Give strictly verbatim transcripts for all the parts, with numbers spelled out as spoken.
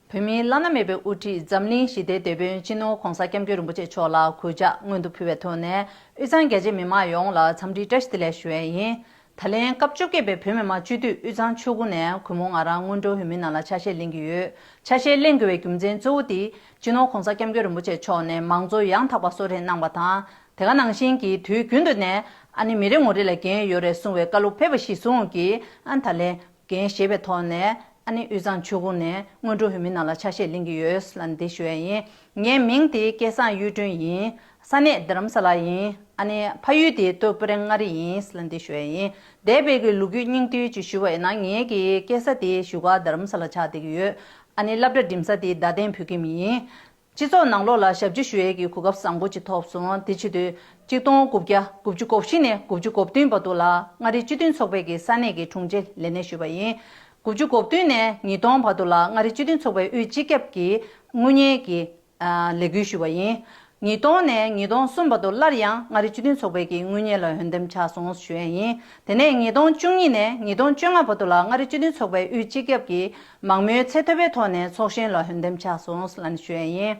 བོད་མིའི་བླ་ན་མེད་པའི་དབུ་ཁྲིད་འཛམ་གླིང་ཞི་བདེའི་དེད་དཔོན་སྤྱི་ནོར་༧གོང་ས་༧སྐྱབས་མགོན་རིན་པོ་ཆེ་མཆོག་ལ་གུས་ཕྱག་སྔོན་དུ་ཕུལ་བའི་ཐོག་ནས་དབུས་གཙང་རྒྱ་ཆེའི་མི་མང་ཡོངས་ལ་འཚམས་འདྲིའི་བཀྲ་ཤིས་བདེ་ལེགས་ཞུ་ཡས་ཡིན། ད་ལན་སྐབས་བཅོ་བརྒྱད་པའི་བོད་མི་མང་སྤྱི་འཐུས་དབུས་གཙང་ཆོལ་ཁུངས་ནས་གུས་མོ་ང་རང་སྔོན་འགྲོ་འོས་མི་ནང་ལ་ཆ་ཤས་ལེན་གྱི་ཡོད། ཆ་ཤས་ལེན་དགོས་པའི་རྒྱུ་མཚན་གཙོ་བོ་དེ་སྤྱི་ནོར་༧གོང་ས་༧སྐྱབས་མགོན་རིན་པོ་ཆེ་མཆོག་ནས་མང་གཙོ་ཡང་དག་པ་གསོལ་རས་གནང་བ་དང་། དེ་ག་ནང་བཞིན་གྱི་དུས་རྒྱུན་དུ་ནས་ཨ་ནི་མི་རེ་ངོ་རེ་ལ་འགན་ཡོད་རེད་གསུང་བའི་བཀའ་སློབ་ཕེབས་པ་གཞིར་བཟུང་གིས་ཨ་ད་ལན་འགན་བཞེས་པའི་ཐོག་ནས་ཨ་ནི་དབུས་གཙང་ཆོལ་ཁུངས་ནས་སྔོན་འགྲོ་འོས་མི་ནང་ལ་ཆ་ཤས་ལེན་གྱི་ཡོད་ལབ་འདི་ཞུ་ཡ་ཡིན། ངའི་མིང་དེ་སྐལ་བཟང་གཡུ་སྒྲོན་ཡིན། ས་གནས་རྡ་རམ་ས་ལ་ཡིན། ཨ་ནི་ཕ་ཡུལ་དེ་སྟོད་སྤུ་རན་མངའ་རིས་ཡིན་ལབ་འདི་ཞུ་ཡ་ཡིན། འདས་པའི་གི་ལོ་རྒྱུས་སྙིང་བསྡུས་ཅིག་ཞུ་བ་ཡིན་ན། ངའི་གི་སྐྱེས་ས་དེ་བཞུགས་སྒར་རྡ་རམ་ས་ལ་ཆགས་བསྡད་ཀྱི་ཡོད། ཨ་ནི་སློབ་གྲྭ་འགྲིམ་ས་དེ་རྡ་སྟེང་བོད་ཁྱིམ་ཡིན། སྤྱི་ཚོགས་ནང་ལོགས་ལ་ཞབས་ཕྱི་ཞུ་ཡས་ཀྱི་གོ་སྐབས་བཟང་པོ་ཅིག་ཐོབ་སོང་། དེ་བྱེད་དུས་གཅིག་སྟོང་དགུ་བརྒྱ་དགུ་བཅུ་གོ་བཞི་ནས་དགུ་བཅུ་གོ་བདུན་བར་དུ་ལ་མངའ་རིས་སྤྱི་མཐུན་ཚོགས་པའི་གི་ས་གནས་ཀྱི་དྲུང་ཆེ་ལས་གནས་ཞུས་པ་ཡིན། དགུ་བཅུ་གོ་བདུན་ནས་ཉིས་སྟོང་བར་དུ་ལ་མངའ་རིས་སྤྱི་མཐུན་ཚོགས་པའི་དབུས་སྤྱི་ཁྱབ་ཀྱི་དངུལ་གཉེར་གྱི་ཨ་ལས་འགུལ་ཞུས་པ་ཡིན། ཉིས་སྟོང་ནས་ཉིས་སྟོང་གསུམ་བར་དུ་སླར་ཡང་མངའ་རིས་སྤྱི་མཐུན་ཚོགས་པའི་གི་དངུལ་གཉེར་ལ་འོས་འདེམས་ཆགས་སོང་ཞུ་ཡས་ཡིན། དེ་ནས་ཉིས་སྟོང་བཅུ་གཉིས་ནས་ཉིས་སྟོང་བཅོ་ལྔ་བར་དུ་ལ་མངའ་རིས་སྤྱི་མཐུན་ཚོགས་པའི་དབུས་སྤྱི་ཁྱབ་ཀྱི་མང་མོས་ཚད་མཐོ་བའི་ཐོག་ནས་ཚོགས་གཞོན་ལ་འོས་འདེམས་ཆགས་སོང་ལབ་ནས་ཞུ་ཡས་ཡིན།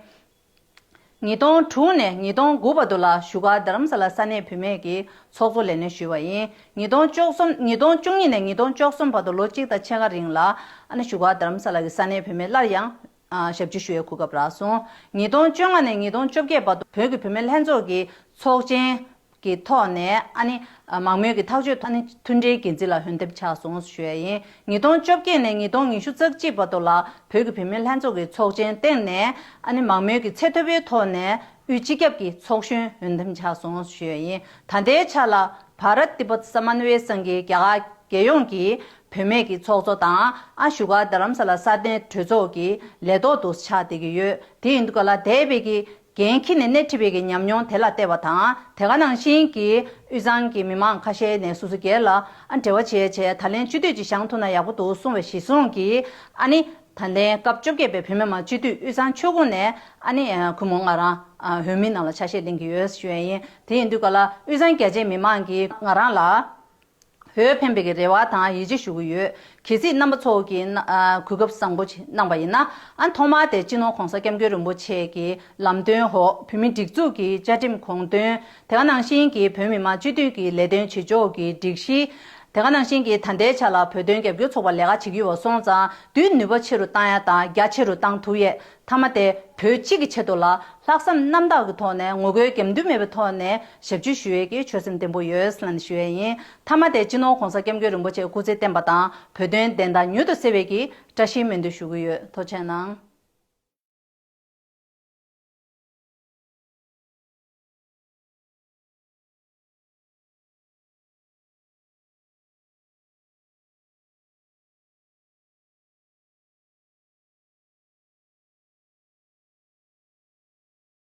ཉིས་སྟོང་དྲུག་ནས་ཉིས་སྟོང་དགུ་བར་དུ་ལ་བཞུགས་སྒར་རྡ་རམ་ས་ལ་ས་གནས་བུད་མེད་ཀྱི་ཚོགས་གཙོ་ལས་གནས་ཞུས་པ་ཡིན། ཉིས་སྟོང་བཅུ་གསུམ། ཉིས་སྟོང་བཅུ་གཉིས་ནས་ཉིས་སྟོང་བཅུ་གསུམ་བར་དུ་ལོ་གཅིག་དང་ཕྱེད་ཀ་རིང་ལ་ཨ་ནི་བཞུགས་སྒར་རྡ་རམ་ས་ལ་གི་ས་གནས་བུད་མེད་སླར་ཡང་ཨ་ཞབས་ཕྱི་ཞུ་བའི་གོ་སྐབས་རག་སོང་། ཉིས་སྟོང་བཅོ་ལྔ་ནས་ཉིས་སྟོང་བཅོ་བརྒྱད་བར་དུ་བོད་ཀྱི་བུད་མེད་ལྷན་ཚོགས་ཀྱི་ཚོགས་ཆེན་གྱི་ཐོག་ནས་ཨ་ནི་མང་མོས་ཀྱི་ཐག་གཅོད་ཨ་ནི་མཐུན་སྒྲིལ་འགན་འཛིན་ལ་འོས་འདེམས་ཆགས་སོང་ཞུ་ཡ་ཡིན། ཉིས་སྟོང་བཅོ་བརྒྱད་ནས་ཉིས་སྟོང་ཉི་ཤུ་རྩ་གཅིག་བར་དུ་ལ་བོད་ཀྱི་བུད་མེད་ལྷན་ཚོགས་ཀྱི་ཚོགས་ཆེན་སྟེང་ནས་ཨ་ནི་མང་མོས་ཀྱི་ཚད་མཐོ་པོའི་ཐོག་ནས་དབུས་སྤྱི་ཁྱབ་ཀྱི་ཚོགས་གཞོན་འོས་འདེམས་ཆགས་སོང་ཞུ་ཡ་ཡིན། ད་ལྟའི་ཆ་ལ་བྷ་རཏ་ཏི་བྷ་ཏ་སྨ་ན་ཝེ་སང་གི་རྒྱ་གར་རྒྱལ་ཡོངས་ཀྱི་བུད་མེད་ཀྱི་ཚོགས་གཙོ་དང་ཨ་བཞུགས་སྒར་རྡ་རམ་ས་ལ་སྲ་བརྟན་གྲོས་ཚོགས་ཀྱི་ལས་ཐོག་ཏུ་ཆགས་བསྡད་ཀྱི་ཡོད། དེ་ཡིན་དུས་ག་ལ་འདས་པའི་གི་འགན་འཁྱེར་ནས་སྣེ་ཁྲིད་པའི་གི་ཉམས་མྱོང་དེ་ལ་བལྟས་པ་དང་། དེ་ག་ནང་བཞིན་གྱི་དབུས་གཙང་གི་མི་མང་ཁ་ཤས་ནས་སོ་སོ་སྒེར་ལ་ཨ་འབྲེལ་བ་བྱས་བྱས་ད་ལན་སྤྱི་འཐུས་ཅིག་བཞེངས་ཐུབ་ན་ཡག་པོ་འདུག་གསུངས་པའི་གཞི་བཟུང་གིས་ཨ་ནི་ད་ལན་སྐབས་བཅོ་བརྒྱད་པའི་བོད་མི་མང་སྤྱི་འཐུས་དབུས་གཙང་ཆོལ་ཁུངས་ནས་ཨ་ནི་ཨ་གུས་མོ་ང་རང་ཨ་འོས་མི་ནང་ལ་ཆ་ཤས་ལེན་གྱི་ཡོད་ཞུ་ཡ་ཡིན། དེ་ཡིན་དུས་ག་ལ་དབུས་གཙང་རྒྱ་ཆེའི་མི་མང་གིས་ང་རང་ལ་འོས་འཕེན་པའི་གི་རེ་བ་དང་ཡིད་ཆེས་ཞུ་གི་ཡོད། གལ་སྲིད་རྣམ་པ་ཚོ་གིས་ན་ཨ་གོ་སྐབས་བཟང་པོ་ཅིག་གནང་པ་ཡིན་ན། ཨ་ཐོག་མར་དེ་སྤྱི་ནོར་༧གོང་ས་༧སྐྱབས་མགོན་རིན་པོ་ཆེ་གི་ལམ་སྟོན་འོག་བོད་མི་སྒྲིག་འཛུགས་ཀྱི་བཅའ་ཁྲིམས་དགོངས་དོན། དེ་ག་ནང་བཞིན་གྱི་བོད་མི་མང་སྤྱི་འཐུས་ཀྱི་ལས་དོན་བྱེད་ཕྱོགས་ཀྱི་སྒྲིག་གཞི། དེ་ག་ནང་བཞིན་གྱི་ད་ལྟའི་ཆ་ལ་བོད་དོན་རྒྱབ་སྐྱོར་ཚོགས་པ་ལས་ཀ་བྱེད་ཀྱི་ཡོད་པ་སོང་ཙང་དེའི་ནུས་པ་ཆེ་རུ་བཏང་ཡ་དང་རྒྱ་ཆེ་རུ་བཏང་ཐུབ་ཡས། མཐའ་མ་དེ་བོད་སྤྱི་གི་ཆེད་དུ་ལ་ལྷག་བསམ་རྣམ་དག་གི་ཐོག་ནས་ངོ་རྒོལ་རྒྱབ་མདུན་མེད་པའི་ཐོག་ནས་ཞབས་ཕྱི་ཞུ་ཡས་ཀྱི་ཆོད་སེམས་བརྟན་པོ་ཡོད་ལབ་ནས་ཞུ་ཡས་ཡིན། མཐའ་མ་དེ་སྤྱི་ནོར་༧གོང་ས་༧སྐྱབས་མགོན་རིན་པོ་ཆེ་སྐུ་ཚེ་བརྟན་པ་དང་བོད་དོན་བདེན་མཐའ་མྱུར་དུ་གསལ་བའི་གི་བཀྲ་ཤིས་སྨོན་འདུན་ཞུ་གི་ཡོད། ཐུགས་རྗེ་གནང་།